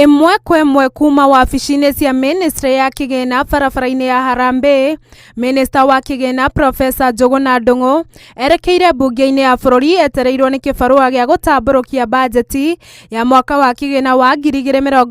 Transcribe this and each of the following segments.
Ĩmwe kwa ĩmwe kuma wabici-inĩ cia ministry ya kĩgĩna barabara-inĩ ya Harambee, Minista wa kĩgĩna Professor Njũgũna Ndung'u erekeire mbunge-inĩ ya bũrũri etereirwo nĩ kĩbarũa gĩa gũtambũrũkia bajeti ya mwaka wa kĩgĩna wa 2024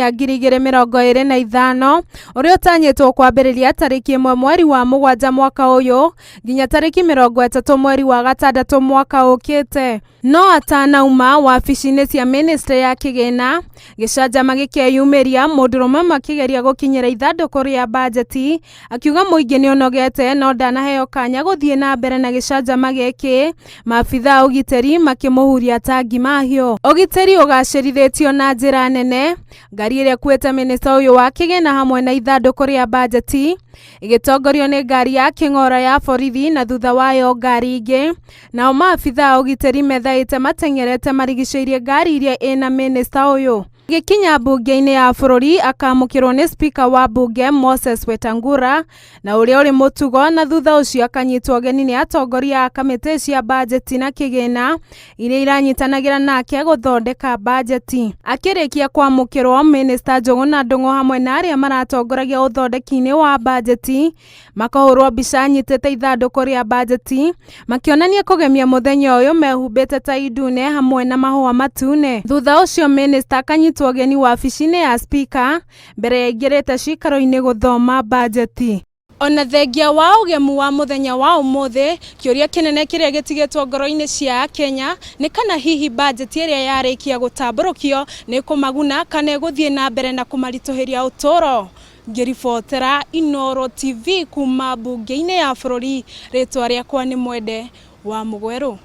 2025 ũrĩa ũtanyĩtwo kwambĩrĩria tarĩki 1 mweri wa 7 mwaka ũyũ nginya tarĩki 30 mweri wa 6 mwaka ũkĩte. No atanauma wabici-inĩ cia ministry ya kĩgĩna, gĩcanjama gĩkeyumĩria, mũndũrũme ũmwe akĩgeria gũkinyĩra ithandũkũ rĩa bajeti, akiuga mũingĩ nĩũnogete no ndanaheo kanya gũthiĩ na mbere na gĩcanjama gĩkĩ, maabitha a ũgitĩri makĩmũhuria ta ngima hiũ. Ũgitĩri ũgacĩrithĩtio na njĩra nene, ngari ĩrĩa ĩkuĩte mĩnĩsta ũyũ wa kĩgĩna hamwe na ithandũkũ rĩa bajeti ĩgĩtongorio nĩ ngari ya kĩng'ora ya borithi na thutha wayo ngari ingĩ. Nao maabitha a ũgitĩri methaĩte mateng'erete marigicĩirie ngari iria ĩna mĩnĩsta ũyũ. Agĩkinya mbunge-inĩ ya bũrũri akamũkĩrwo nĩ spika wa mbunge Moses Wetangula na ũrĩa ũrĩ mũtugo na thutha ũcio akanyitwo ũgeni nĩ atongoria a kamĩtĩ cia bajeti na kĩgĩna iria iranyitanagĩra nake gũthondeka bajeti. Akĩrĩkia kwamũkĩrwo, mĩnĩsta Njũgũna Ndung'u hamwe na arĩa maratongoragia ũthondeki-inĩ wa bajeti makahũrwo mbica anyitĩte ithandũkũ rĩa bajeti makĩonania kũgemia mũthenya ũyũ mehumbĩte tai ndune hamwe na mahũa matune. Thutha ũcio mĩnĩsta akanyitwo ũgeni wabici-inĩ ya spika mbere ya aingĩrĩte ciikaro-inĩ gũthoma bajeti. Ona thengia wa ũgemu wa mũthenya wa ũmũthĩ, kĩũria kĩnene kĩrĩa gĩtigĩtwo ngoro-inĩ cia Akenya nĩ kana hihi bajeti ĩrĩa yarĩkia gũtambũrũkio nĩ ĩkũmaguna kana ĩgũthiĩ na mbere na kũmaritũhĩria ũtũũro. Ngĩribotera Inooro TV kuma mbunge-inĩ ya bũrũri, rĩtwa rĩakwa nĩ Mwende wa Mũgwerũ.